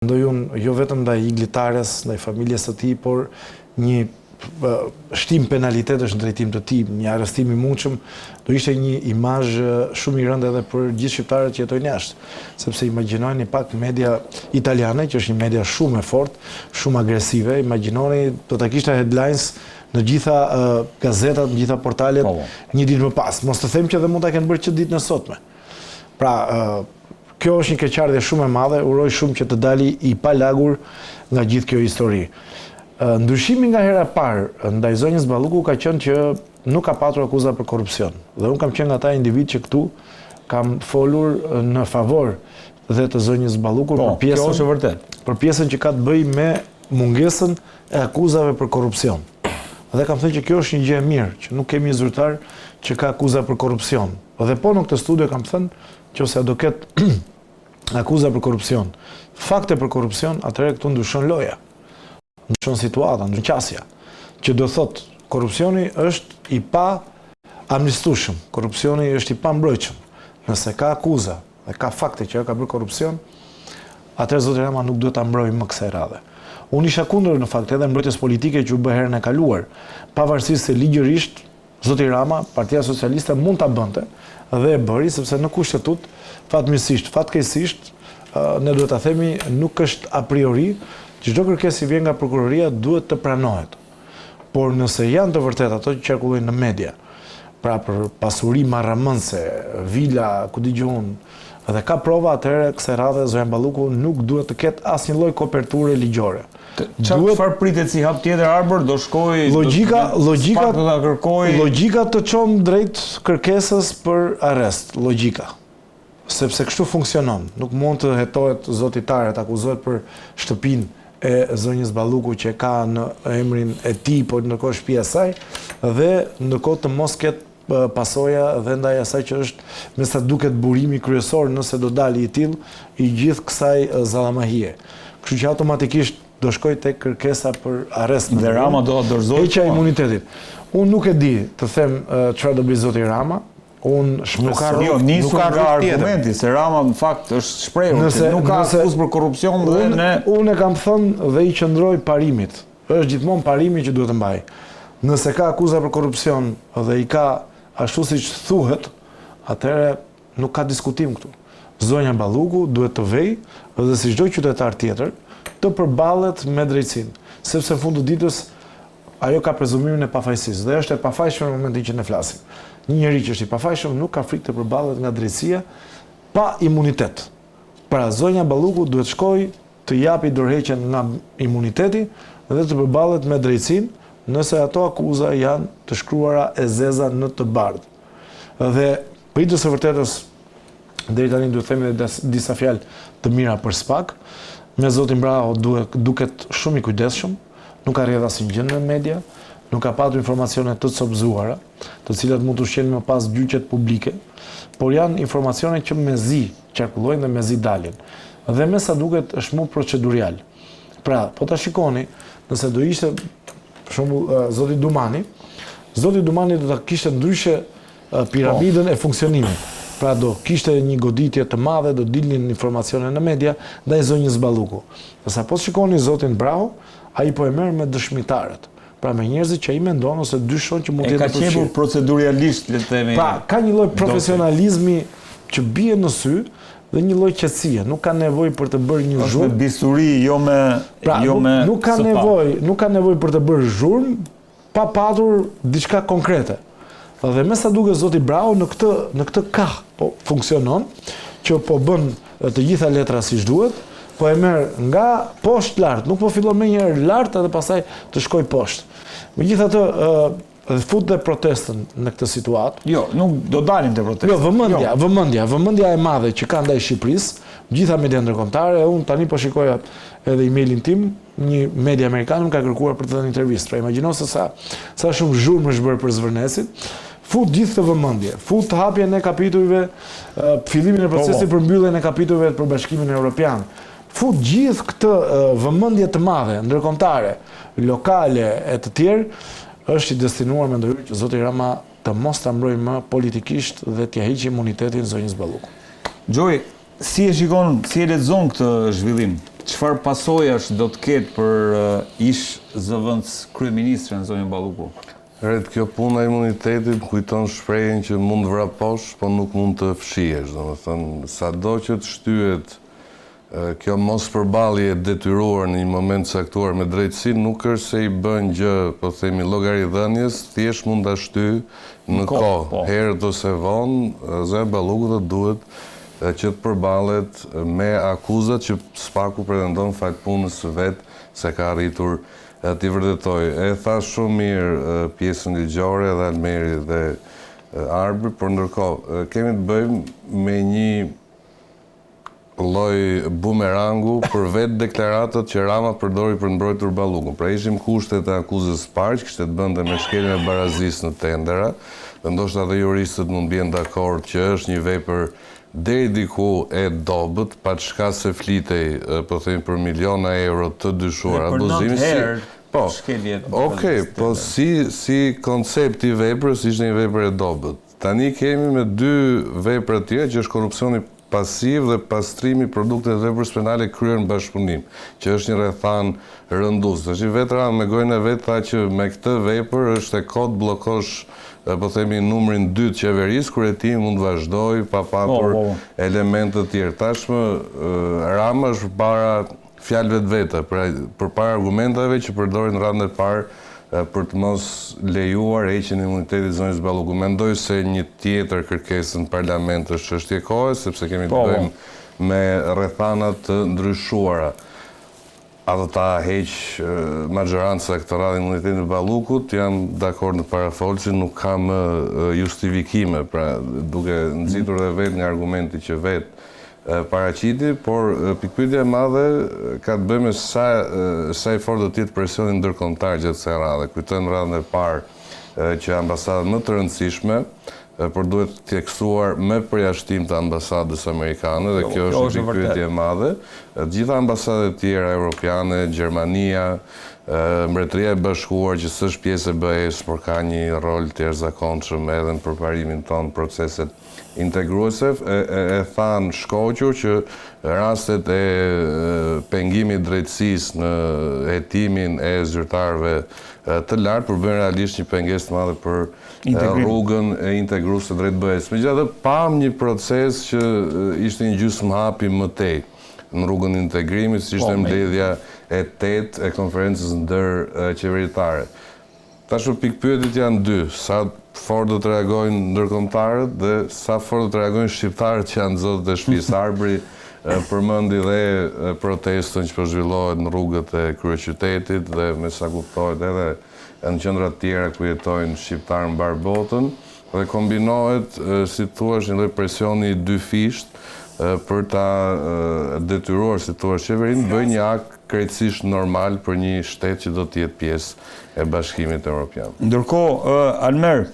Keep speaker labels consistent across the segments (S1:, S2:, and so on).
S1: Mendoj unë, jo vetëm ndaj Igli Tares, ndaj familjes së tij, por një shtim penalitetesh në drejtim të tij, një arrestim i mundshëm, do ishte një imazh shumë i rëndë edhe për gjithë shqiptarët që jetojnë jashtë. Sepse imagjinojeni pak media italiane, që është një media shumë e fortë, shumë agresive, imagjinoni do ta kishte headlines në gjitha gazetat, në gjitha portalet po, po. një ditë më pas. Mos të them që dhe mund ta kenë bërë që ditën e sotme. Pra, kjo është një keqardhje shumë e madhe, uroj shumë që të dali i palagur nga gjithë kjo histori. Ndryshimi nga hera e parë ndaj zonjës Balluku ka qenë që nuk ka patur akuza për korrupsion. Dhe unë kam qenë nga ata individë që këtu kam folur në favor dhe të zonjës Balluku
S2: po, për pjesën, kjo është e vërtetë.
S1: Për pjesën që ka të bëjë me mungesën e akuzave për korrupsion. Dhe kam thënë që kjo është një gjë e mirë, që nuk kemi një zyrtar që ka akuza për korrupsion. Dhe po në këtë studio kam thënë, qoftë se do ketë akuza për korrupsion, fakte për korrupsion, atëherë këtu ndryshon loja. Ndryshon situata, ndryshon qasja. Që do thotë, korrupsioni është i paamnistueshëm, korrupsioni është i pambrojtshëm. Nëse ka akuza dhe ka fakte që ajo ka bërë korrupsion, atëherë zoti Rama nuk duhet ta mbrojë më kësaj radhe. Unë isha kundër në fakt edhe mbrojtjes politike që u bë herën e kaluar, pavarësisht se ligjërisht Zoti Rama, Partia Socialiste mund ta bënte dhe e bëri sepse në Kushtetutë, fatmirësisht, fatkeqësisht, ne duhet ta themi, nuk është a priori që çdo kërkesë që vjen nga prokuroria duhet të pranohet. Por nëse janë të vërteta ato që qarkullojnë në media, pra për pasuri marramendëse, vila, ku di unë, dhe ka prova, atëherë kësaj radhe zonja Balluku nuk duhet të ketë asnjë lloj koperture ligjore.
S2: Duhet çfarë pritet si hap tjetër Arbër, do shkojë
S1: logjika, logjika
S2: do ta kërkojë
S1: logjika të çon drejt kërkesës për arrest, logjika. Sepse kështu funksionon, nuk mund të hetohet zoti Tare, të akuzohet për shtëpinë e zonjës Balluku që e ka në emrin e tij, por ndërkohë shtëpia e saj dhe ndërkohë të mos ketë pasoja dhe ndaj asaj që është me sa duket burimi kryesor nëse do dali i tillë i gjithë kësaj zallamahie. Kështu që automatikisht do shkoj tek kërkesa për arrest
S2: në Dhe Rama do ta dorëzojë.
S1: Heqja e imunitetit. Unë nuk e di të them çfarë do bëjë zoti Rama. Unë
S2: shpresoj nuk ka jo, nisur nuk ka nga argumenti se Rama në fakt është shprehur nëse, që nuk ka akuzë për korrupsion
S1: dhe ne unë e kam thënë dhe i qëndroj parimit. Është gjithmonë parimi që duhet të mbajë. Nëse ka akuza për korrupsion dhe i ka ashtu siç thuhet, atëherë nuk ka diskutim këtu. Zonja Balluku duhet të vejë dhe si çdo qytetar tjetër të përballet me drejtësinë, sepse në fund të ditës ajo ka prezumimin e pafajësisë dhe është e pafajshme në momentin që ne flasim. Një njeri që është i pafajshëm nuk ka frikë të përballet nga drejtësia pa imunitet. Pra zonja Balluku duhet shkojë të japi dorëheqjen nga imuniteti dhe të përballet me drejtësinë nëse ato akuza janë të shkruara e zeza në të bardhë. Dhe për hir të së vërtetës, deri tani duhet të themi edhe disa fjalë të mira për SPAK. Me zotin Braho duhet duket shumë i kujdesshëm, nuk ka rrjedhë asnjë gjë në media, nuk ka patur informacione të copëzuara, të cilat mund të ushqenin më pas gjyqet publike, por janë informacione që mezi qarkullojnë dhe mezi dalin. Dhe me sa duket është më procedurial. Pra, po ta shikoni, nëse do ishte për shembull zoti Dumani, zoti Dumani do ta kishte ndryshe piramidën po. e funksionimit. Pra do kishte një goditje të madhe, do dilnin informacione në media ndaj zonjës Balluku. Ndërsa po të shikoni zotin Braho, ai po e merr me dëshmitarët. Pra me njerëzit që ai mendon ose dyshon që mund të jetë
S2: të përfshirë. E ka qepur procedurialisht, le të
S1: themi. Pra, ka një lloj profesionalizmi që bie në sy dhe një lloj qetësie, nuk ka nevojë për të bërë një
S2: zhurmë. Është me bisturi, jo me
S1: pra,
S2: jo me
S1: nuk ka nevojë, nuk ka nevojë për të bërë zhurmë pa patur diçka konkrete. Dhe me sa duket zoti Braho në këtë në këtë kah po funksionon, që po bën të gjitha letrat siç duhet, po e merr nga poshtë lart, nuk po fillon menjëherë lart edhe pastaj të shkojë poshtë. Megjithatë, dhe fut dhe protestën në këtë
S2: situatë. Jo, nuk do dalim te protesta.
S1: Jo, vëmendja, jo. vëmendja, vëmendja e madhe që ka ndaj Shqipërisë, gjitha media ndërkombëtare, unë tani po shikoja edhe emailin tim, një media amerikane më ka kërkuar për të dhënë intervistë. Pra imagjino se sa sa shumë zhurmë është bërë për Zvërnecin. Fut gjithë këtë vëmendje, fut hapjen e kapitujve, fillimin e po, procesit po. për mbylljen e kapitujve për Bashkimin Evropian. Fut gjithë këtë vëmendje të madhe ndërkombëtare, lokale e të tjerë, është i destinuar mendoj që zoti Rama të mos ta mbrojë më politikisht dhe t'ia heqë imunitetin zonjës Balluku.
S2: Xhoi, Si e shikon, si e lexon këtë zhvillim? Çfarë pasojash do të ketë për ish zëvendëskryeministren zonjën Balluku?
S3: Red, kjo puna e imunitetit më kujton shprehjen që mund të vraposh, po nuk mund të fshihesh, domethënë, sado që të shtyhet kjo mospërballje e detyruar në një moment të caktuar me drejtësinë, nuk është se i bën gjë, po themi, llogaridhënies, thjesht mund ta shtyjë në kohë. Po. Herët ose vonë, zonja Balluku do të duhet që të përballet me akuzat që SPAK-u pretendon falë punës së vet se ka arritur t'i vërtetojë. E tha shumë mirë pjesën ligjore edhe Almeri dhe Arbri, por ndërkohë kemi të bëjmë me një lloj bumerangu për vetë deklaratat që Rama përdori për të mbrojtur Ballukun. Pra ishim kushtet e akuzës së parë që kishte të bënte me shkeljen e barazisë në tendera, dhe ndoshta edhe juristët mund të bien dakord që është një vepër deri diku e dobët, paçka se flitej, po themi për miliona euro të dyshuara
S2: abuzimi, si
S3: Po, okej, po si si koncept i veprës ishte një vepër e dobët. Tani kemi me dy vepra të tjera që është korrupsioni pasiv dhe pastrimi i produkteve të veprës penale kryer në bashkëpunim, që është një rrethanë rënduese. Tashi vetë Rama me gojën e vet tha që me këtë vepër është e kotë të bllokosh, po themi, numrin dy të qeverisë, kur hetimi mund të vazhdojë pa patur elementë të tjerë. Tashmë Rama është përpara fjalëve të veta, pra përpara argumentave që përdori në radhën e parë për të mos lejuar heqjen e imunitetit zonjës Balluku. Mendoj se një tjetër kërkesë në parlament është çështje kohe, sepse kemi të bëjmë me rrethana të ndryshuara. A do ta heqë maxhoranca këtë radhë imunitetin e Ballukut? Jam dakord me parafolësin, nuk ka më justifikime, pra duke nxitur dhe vetë nga argumenti që vetë paraqiti, por pikëpyetja e madhe ka të bëjë me sa sa i fortë do të jetë presioni ndërkombëtar gjatë kësaj radhe. Kujtojmë radhën e parë që ambasadat më të rëndësishme, por duhet theksuar me përjashtim të ambasadës amerikane dhe kjo është një pikëpyetje e madhe. Të gjitha ambasadat e tjera europiane, Gjermania, Mbretëria e Bashkuar që s'është pjesë e BE-së, por ka një rol të jashtëzakonshëm edhe në përparimin tonë, proceset integruese e thanë shkoqur që rastet e pengimit të drejtësisë në hetimin e zyrtarëve të lartë përbëjnë realisht një pengesë të madhe për rrugën e integruese drejt BE-së. Megjithatë, pamë një proces që ishte një gjysmë hapi më tej në rrugën e integrimit, siç ishte mbledhja e tetë e konferencës ndërqeveritare. Tashmë pikëpyetjet janë dy, sa fort do të reagojnë ndërkombëtarët dhe sa fort do të reagojnë shqiptarët që janë të zotët e shtëpisë. Arbri përmendi dhe protestën që po zhvillohet në rrugët e kryeqytetit dhe me sa kuptohet edhe në qendra të tjera ku jetojnë shqiptarë në mbarë botën dhe kombinohet si të thuash një lloj presioni i dyfishtë për ta detyruar si të thuash qeverinë të bëjë një akt krejtësisht normal për një shtet që do të jetë pjesë e Bashkimit Evropian.
S2: Ndërkohë, Almer,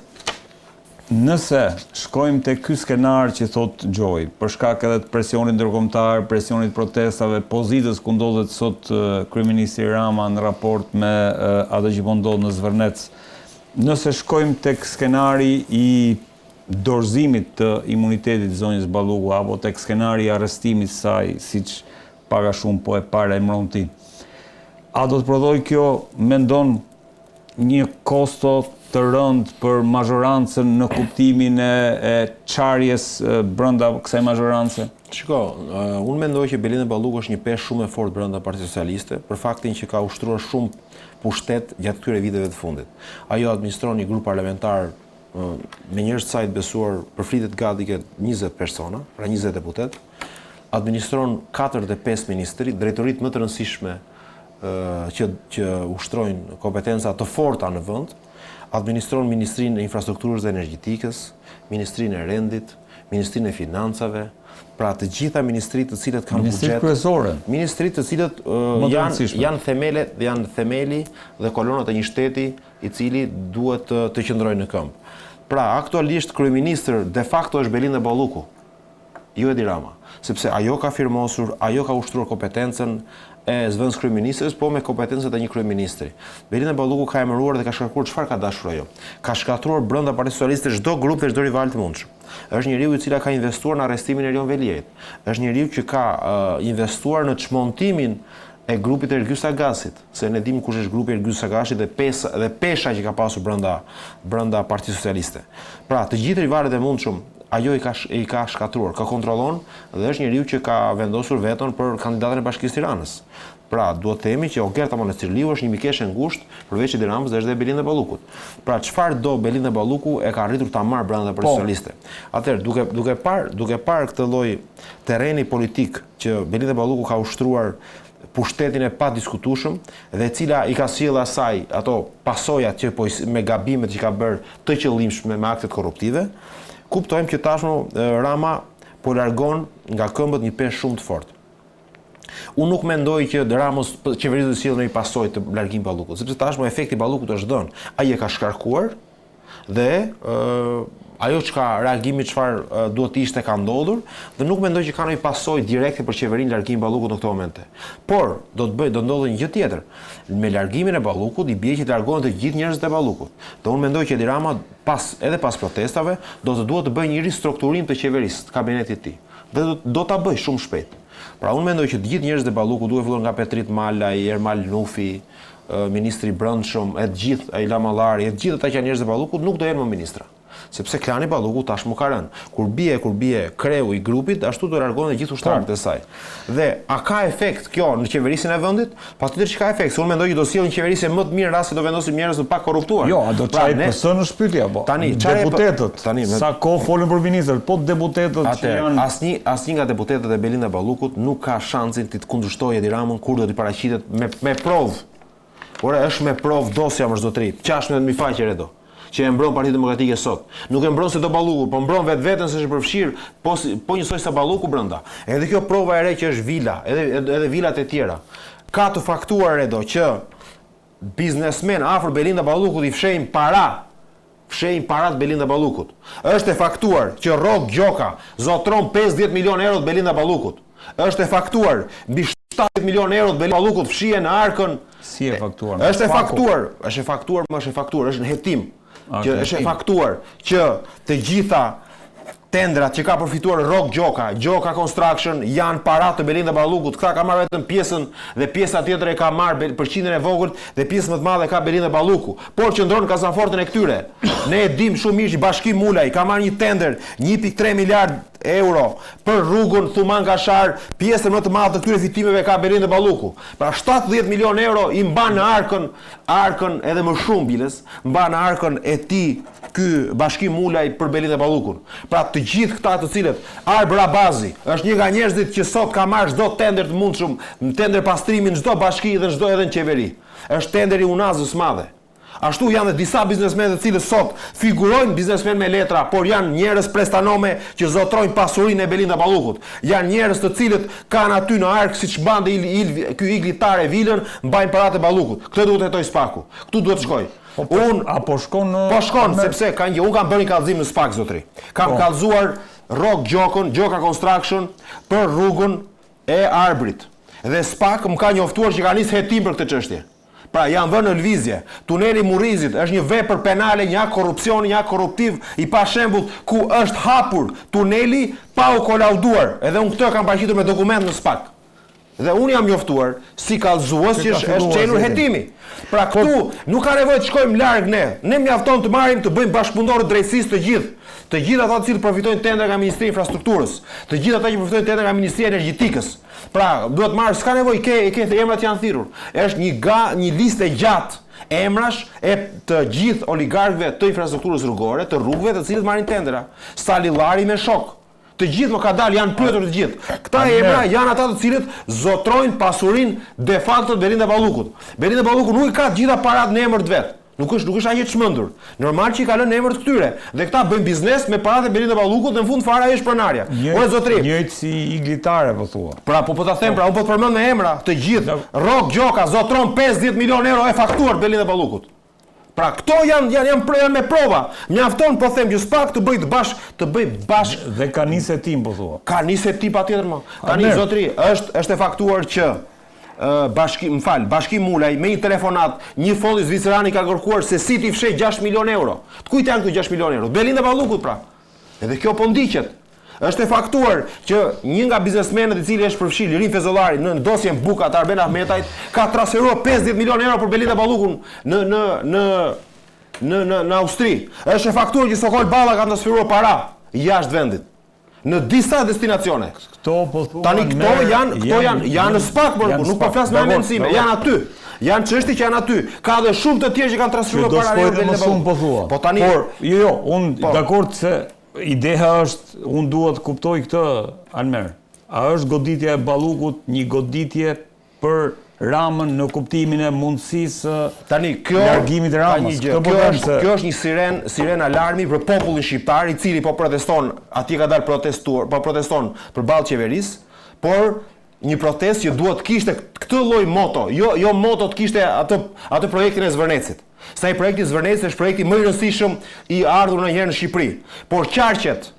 S2: nëse shkojmë te ky skenar që thotë Xhoi, për shkak edhe të presionit ndërkombëtar, presionit të protestave, pozitës ku ndodhet sot kryeministri Rama në raport me atë që po ndodh në Zvërnec, nëse shkojmë tek skenari i dorëzimit të imunitetit të zonjës Balluku apo tek skenari i arrestimit të saj, siç pak a shumë po e paralajmëron ti. A do të prodhojë kjo, mendon, një kosto të rëndë për mazhorancën në kuptimin e, e çarjes brenda kësaj mazhorance?
S4: Shiko, unë mendoj që Belinda Balluku është një peshë shumë e fortë brenda Partisë Socialiste, për faktin që ka ushtruar shumë pushtet gjatë këtyre viteve të fundit. Ajo administron një grup parlamentar me njerëz të saj të besuar përflitet gati ke 20 persona, pra 20 deputetë, administron 4 dhe 5 ministri, drejtoritë më të rëndësishme që që ushtrojnë kompetenca të forta në vend, administron Ministrinë e Infrastrukturës dhe Energjetikës, Ministrinë e Rendit, Ministrinë e Financave, pra të gjitha ministritë të cilët kanë
S2: buxhet. Ministritë kryesore.
S4: Ministritë të cilët uh, janë janë themele, janë themeli dhe kolonat e një shteti i cili duhet të, të qëndrojë në këmbë. Pra, aktualisht kryeministër de facto është Belinda Balluku, jo Edi Rama, sepse ajo ka firmosur, ajo ka ushtruar kompetencën, e zëvendëskryeministres, po me kompetencat e një kryeministri. Belinda Balluku ka emëruar dhe ka shkarkuar çfarë ka dashur ajo. Ka shkatërruar brenda Partisë Socialiste çdo grup dhe çdo rival të mundshëm. Është njeriu i cili ka investuar në arrestimin e Erion Veliajt. Është njeriu që ka uh, investuar në çmontimin e grupit të Ergys Agasit, se ne dimë kush është grupi i Ergys Agasit dhe pesa dhe pesha që ka pasur brenda brenda Partisë Socialiste. Pra, të gjithë rivalët e mundshëm ajo i ka i ka shkatërruar, ka kontrollon dhe është njeriu që ka vendosur veton për kandidatin e Bashkisë Tiranës. Pra, duhet të themi që Ogerta Manastirliu është një mikeshë e ngushtë përveç Edi Ramës dhe është dhe Belinda Ballukut. Pra, çfarë do Belinda Balluku e ka arritur ta marrë brenda Partisë po. Socialiste. Atëherë, duke duke parë duke parë këtë lloj terreni politik që Belinda Balluku ka ushtruar pushtetin e padiskutueshëm dhe e cila i ka sjellë asaj ato pasojat që po me gabimet që ka bërë të qëllimshme me aktet korruptive, kuptojmë që tashmë Rama po largon nga këmbët një peshë shumë të fortë. Unë nuk mendoj që Ramës qeverisë do të sjellë ndonjë pasojë të largimit të Ballukut, sepse tashmë efekti i Ballukut është dhënë. Ai e ka shkarkuar dhe ë ajo çka reagimi çfarë duhet të ishte ka ndodhur dhe nuk mendoj që ka ndonjë pasojë direkte për qeverinë largimi i Ballukut në këto momente. Por do të bëj do ndodhë një gjë tjetër. Me largimin e Ballukut i bie që të largohen të gjithë njerëzit e Ballukut. Dhe unë mendoj që Edi Rama pas edhe pas protestave do të duhet të bëjë një ristrukturim të qeverisë, të kabinetit të tij. Dhe do, do ta bëjë shumë shpejt. Pra unë mendoj që të gjithë njerëzit e Ballukut, duke filluar nga Petrit Malaj, Ermal Nufi, ministri i Brendshëm, e të gjithë, ai Lamallari, e të gjithë ata që janë njerëz të Ballukut nuk do jenë më ministra. Sepse klani Balluku tashmë ka rënë. Kur bie, kur bie kreu i grupit, ashtu do largohen dhe gjithë ushtarët e saj. Dhe a ka efekt kjo në qeverisjen e vendit? Patjetër që ka efekt, se unë mendoj që do sjellë një qeverisje më të mirë në rast se do vendosim njerëz të pakorruptuar.
S2: Jo, a do pra, çajë PS në shpytje apo? Tani, deputetët. Tani, me... sa kohë folën për ministrat, po deputetët që
S4: janë asnjë asnjë nga deputetët e Belinda Ballukut nuk ka shansin të kundërshtojë Edi Ramën kur do t'i paraqitet me me provë. Ore, është me provë dosja mor zotëri, 16 mijë faqe Redo që e mbron Partia Demokratike sot. Nuk e mbron se do Balluku, po mbron vetveten se është përfshirë po po njësoj sa Balluku brenda. Edhe kjo prova e re që është vila, edhe edhe vilat e tjera. Ka të faktuar Redo që biznesmen afër Belinda Ballukut i fshehin para fshehin para të Belinda Ballukut. Është e faktuar që Rrok Gjoka zotron 50 milionë euro të Belinda Ballukut. Është e faktuar mbi 70 milionë euro të Belinda Ballukut fshihen në arkën
S2: Si e faktuar?
S4: Është e faktuar, është e faktuar, më është e faktuar, është në hetim. Që është e faktuar që të gjitha tendrat që ka përfituar Rrok Gjoka, Gjoka Construction janë para të Belinda Ballukut. Këta ka marrë vetëm pjesën dhe pjesa tjetër e ka marrë përqindjen e vogël dhe pjesën më të madhe ka Belinda Balluku. Por qëndron në kasafortën e këtyre. Ne e dimë shumë mirë që Bashkim Mulaj ka marrë një tender 1.3 miliard euro për rrugën Thumanë Kashar, pjesën më të madhe të këtyre fitimeve ka Belinda Balluku. Pra 70 milionë euro i mban në arkën, arkën edhe më shumë biles, mban në arkën e tij ky Bashkim Mulaj për Belinda Ballukun. Pra të gjithë këta të cilët Arbër Abazi është një nga njerëzit që sot ka marrë çdo tender të mundshëm, në tender pastrimi në çdo bashki dhe në çdo edhe në qeveri. Është tenderi i Unazës Madhe. Ashtu janë dhe disa biznesmenë të cilët sot figurojnë biznesmenë me letra, por janë njerëz prestanome që zotrojnë pasurinë e Belinda Ballukut. Janë njerëz të cilët kanë aty në arkë siç mban dhe Il, Il, ky Igli Tare vilën, mbajnë paratë e Ballukut. Këtë duhet të hetojë SPAK-u. Këtu duhet të shkojë.
S2: Po, po, unë a po shkon në
S4: Po shkon sepse ka një unë kam bërë një kallëzim në SPAK zotri. Kam po. kallëzuar Rrok Gjokën, Gjoka Construction për rrugën e Arbrit. Dhe SPAK më ka njoftuar që ka nisë hetim për këtë çështje. Pra janë vënë në lëvizje. Tuneli i Murrizit është një vepër penale, një akt korrupsioni, një akt korruptiv i pashembullt ku është hapur tuneli pa u kolauduar. Edhe unë këtë e kam paraqitur me dokument në SPAK. Dhe unë jam njoftuar si kallëzues që është është çelur hetimi. Pra po- këtu nuk ka nevojë të shkojmë larg ne. Ne mjafton të marrim të bëjmë bashkëpunëtorë të drejtësisë të gjithë. Të gjithë ata të cilët përfitojnë tender nga Ministria e Infrastrukturës, të gjithë ata që përfitojnë tender nga Ministria e Energjetikës. Pra, duhet marrë, s'ka nevojë, ke e ke emrat që janë thirrur. Është një ga, një listë e gjatë emrash e të gjithë oligarkëve të infrastrukturës rrugore, të rrugëve të cilët marrin tendera. Salillari me shok. Të gjithë më ka dalë, janë pyetur të gjithë. Këta emra janë ata të cilët zotrojnë pasurinë de facto të Belinda Ballukut. Belinda Balluku nuk i ka të gjitha paratë në emër të vet. Nuk është nuk është aq e çmendur. Normal që i ka lënë në emër të këtyre. Dhe këta bëjnë biznes me paratë e Belinda Ballukut dhe në fund fare ajo është pronarja.
S2: Ore zotri. Njëjtë si Igli Tare po
S4: thua. Pra po po ta them pra, unë po të përmend me emra të gjithë. Rrok Gjoka zotron 50 milionë euro e faktuar të Belinda Ballukut. Pra këto janë janë janë pro janë me prova. Mjafton po them që SPAK të bëjë të bash të bëjë
S2: bash dhe ka nisë hetim po
S4: thua. Ka nisë hetim patjetër më. Tani zotri, është është e faktuar që. Bashkim, më fal, Bashkim Mulaj me një telefonatë, një fondi zviceran i ka kërkuar se si t'i fshehë 6 milionë euro. Të kujt janë këto 6 milionë euro? Belinda Ballukut pra. Edhe kjo po ndiqet. Është e faktuar që një nga biznesmenët i cili është përfshirë Lirim Fezollari në dosjen Buka të Arben Ahmetajt ka transferuar 50 milionë euro për Belinda Ballukun në në në në në në Austri. Është e faktuar që Sokol Balla ka transferuar para jashtë vendit në disa destinacione.
S2: Këto po
S4: thua. Tani këto janë, këto janë, janë në SPAK, por nuk po flas me hamendësime, janë aty. Janë çështje që janë aty. Ka dhe shumë të tjerë që kanë transferuar
S2: para euro dhe më shumë po thua. Po tani, por jo, jo, unë po. dakord se ideja është, unë dua të kuptoj këtë Almer. A është goditja e Ballukut një goditje për Ramën në kuptimin e mundësisë së
S4: Tani kjo
S2: largimit të Ramës.
S4: Kjo, po kjo është se... kjo është një sirenë, sirenë alarmi për popullin shqiptar i cili po proteston, atje ka dalë protestuar, po proteston përballë qeverisë, por një protestë që duhet të kishte këtë lloj moto, jo jo moto të kishte atë atë projektin e Zvërnecit. Se ai projekti i Zvërnecit është projekti më i rëndësishëm i ardhur ndonjëherë në Shqipëri. Por qarqet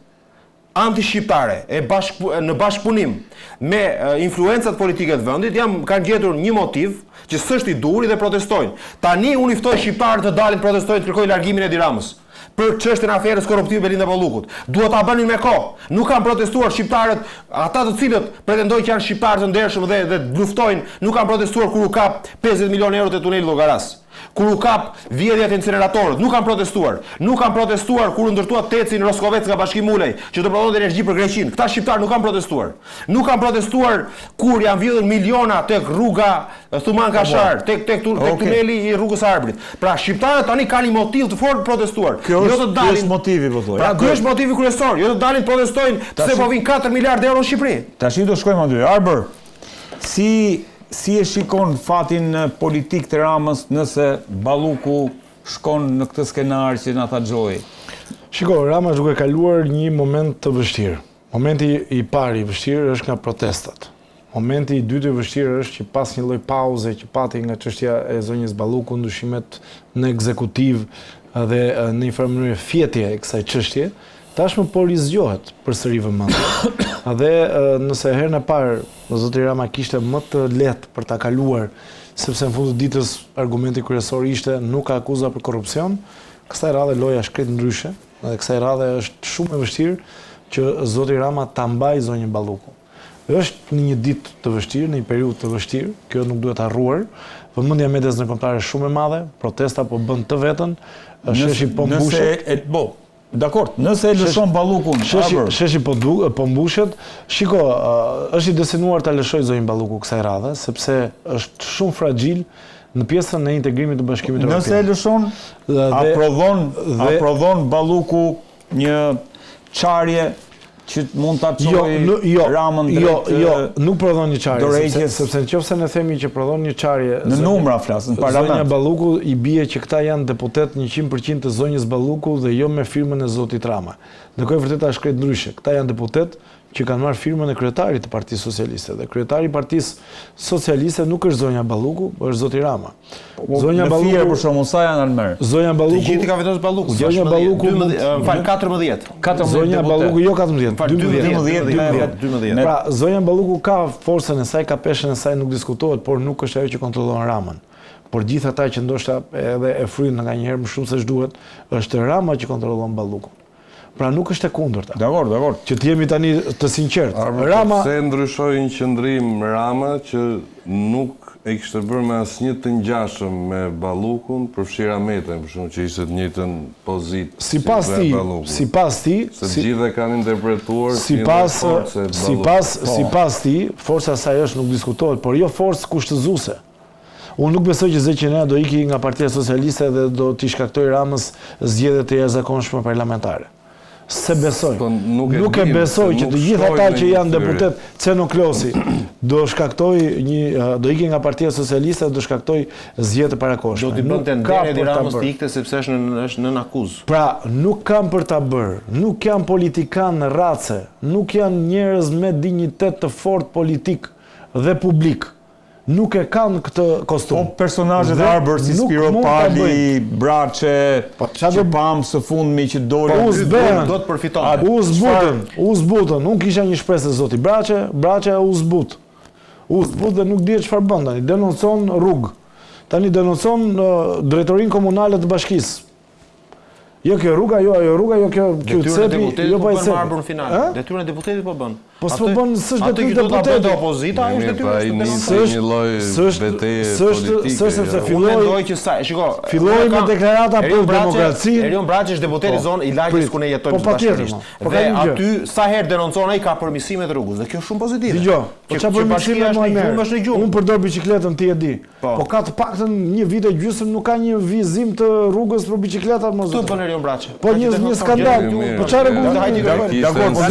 S4: antishqiptare e bashk, në bashkëpunim me influencat politike të vendit janë kanë gjetur një motiv që s'është i duhuri dhe protestojnë. Tani unë i ftoj shqiptarët të dalin të protestojnë të kërkojnë largimin e Edi Ramës për çështjen e aferës korruptive Belinda Ballukut. Duhet ta bënin me kohë. Nuk kanë protestuar shqiptarët, ata të cilët pretendojnë që janë shqiptarë të ndershëm dhe dhe luftojnë, nuk kanë protestuar kur u kap 50 milionë euro te tuneli i Llogarasë. Kur u kap vjedhja te inceneratorët, nuk kanë protestuar. Nuk kanë protestuar kur u ndërtua TEC-i në Roskovec nga Bashkim Ulaj, që do prodhonte energji për Greqinë. Këta shqiptarë nuk kanë protestuar. Nuk kanë protestuar kur janë vjedhur miliona tek rruga Thumanë Kashar, tek tek tek tuneli i rrugës së Arbrit. Pra shqiptarët tani kanë një motiv të fortë për protestuar.
S2: Kjo jo të dalin. Ky është motivi po
S4: thua. Pra ky është motivi kryesor, jo të dalin të protestojnë pse po vijnë 4 miliardë euro në Shqipëri.
S2: Tashi do shkojmë aty. Arbër, si Si e shikon fatin politik të Ramës nëse Balluku shkon në këtë skenar që na tha Xhoi?
S1: Shiko, Rama është duke kaluar një moment të vështirë. Momenti i parë i vështirë është nga protestat. Momenti i dytë i vështirë është që pas një lloj pauze që pati nga çështja e zonjës Balluku, ndryshimet në ekzekutiv dhe në një farë mënyre fjetje e kësaj çështje, tashmë po rizgjohet përsëri vëmendja. Dhe nëse herën e parë Zoti Rama kishte më të lehtë për ta kaluar, sepse në fund të ditës argumenti kryesor ishte nuk ka akuza për korrupsion, kësaj radhe loja është krejt ndryshe dhe kësaj radhe është shumë e vështirë që zoti Rama ta mbajë zonjën Balluku. Është në një ditë të vështirë, në një periudhë të vështirë, kjo nuk duhet harruar. Vëmendja e medias ndërkombëtare është shumë e madhe, protesta po bën të vetën, sheshi po mbushet.
S2: Nëse e, po, Dakord, nëse e lëshon Ballukun,
S1: sheshi, sheshi po du, po mbushet. Shiko, është i destinuar ta lëshojë zonjën Balluku kësaj radhe, sepse është shumë fragjil në pjesën e integrimit të Bashkimit
S2: Evropian. Nëse e lëshon, a prodhon, a prodhon Balluku një çarje që mund ta jo, çojë jo, jo, Ramën
S1: jo, drejt Jo, jo, nuk prodhon një çarje, sepse, sepse në qoftë se ne themi që prodhon një çarje
S2: në numra flas, në parlament.
S1: Zonja Balluku i bie që këta janë deputetë 100% të zonjës Balluku dhe jo me firmën e zotit Rama. Ndërkohë e vërteta është krejt ndryshe. Këta janë deputetë që kanë marrë firmën e kryetarit të Partisë Socialiste dhe kryetari i Partisë Socialiste nuk është zonja Balluku, është zoti Rama.
S2: Po, zonja Balluku në për shembull sa janë Almer?
S1: Zonja Balluku
S4: Të gjithë i ka vendosur Balluku.
S1: Zonja Balluku
S4: 12, më fal 14.
S1: 14 Zonja Balluku jo 14,
S2: 12, 12,
S1: 12, 12. Pra, zonja Balluku ka forcën e saj, ka peshën e saj, nuk diskutohet, por nuk është ajo që kontrollon Ramën. Por gjithë ata që ndoshta edhe e fryjnë nganjëherë më shumë se ç'duhet, është Rama që kontrollon Ballukun. Pra nuk është e
S2: kundërta. Dakord, dakord.
S1: Që të jemi tani të sinqertë.
S3: Arbër, Rama pse ndryshoi një qëndrim Rama që nuk e kishte bërë me asnjë të ngjashëm me Ballukun, përfshirë Ahmetajn, për shembull, që ishte të njëjtën pozitë
S1: sipas tij, sipas
S3: tij, se të gjithë e kanë interpretuar
S1: si një forcë e Ballukut. Sipas po. sipas tij, forca e saj është nuk diskutohet, por jo forcë kushtëzuese. Unë nuk besoj që Zeqineja do iki nga Partia Socialiste dhe do t'i shkaktojë Ramës zgjedhje të jashtëzakonshme parlamentare. S'e besoj.
S3: Po,
S1: nuk e, nuk e besoj që të gjithë ata që janë deputetë Ceno Klosi do shkaktojë një do iki nga Partia Socialiste dhe do shkaktojë zgjedhje të
S4: parakohshme. Do t'i bënte nder Edi Ramës të ikte sepse është nën është nën akuzë.
S1: Pra, nuk kanë për ta bërë. Nuk janë politikanë race, nuk janë njerëz me dinjitet të fortë politik dhe publik. Nuk e kanë këtë
S2: kostum. Po personazhet Arbër si Spiropali, Braçe, po, që pamë së fundmi që
S1: dolën. Po, u zbehën.
S4: Do të përfitonte.
S1: U zbutën, u zbutën. Unë kisha një shpresë te zoti Braçe, Braçe u zbut. U zbut dhe nuk dihet çfarë bën tani. Denoncon rrugë. Tani denoncon drejtorinë komunale të bashkisë. Jo kjo rruga, jo ajo rruga, jo kjo
S4: kjo cepi, jo po, po ai cepi. Në final. Detyrën e deputetit po bën.
S1: Po s'po bën, s'është detyrë
S4: deputetit. Atë që opozita, është detyrë
S3: e deputetit. S'është një lloj beteje politike.
S1: S'është sepse filloi.
S4: Unë mendoj që sa, shiko,
S1: filloi me deklarata për demokracinë.
S4: Erion Braçe është deputeti i po, zonë i lagjes ku ne jetojmë
S1: po, bashkërisht.
S4: Po dhe aty sa herë denoncon ai ka përmirësime të rrugës dhe kjo është shumë pozitive.
S1: Dëgjo, po çfarë përmirësime më merr? Është në gjumë. Unë përdor biçikletën, ti e di. Po. po ka të paktën një vit e gjysmë nuk ka një vijëzim të rrugës për biçikletat
S4: më zot. Këtë bën Erion Braçe.
S1: Po një një skandal. Po çfarë rregullimi?
S3: Dakor, po.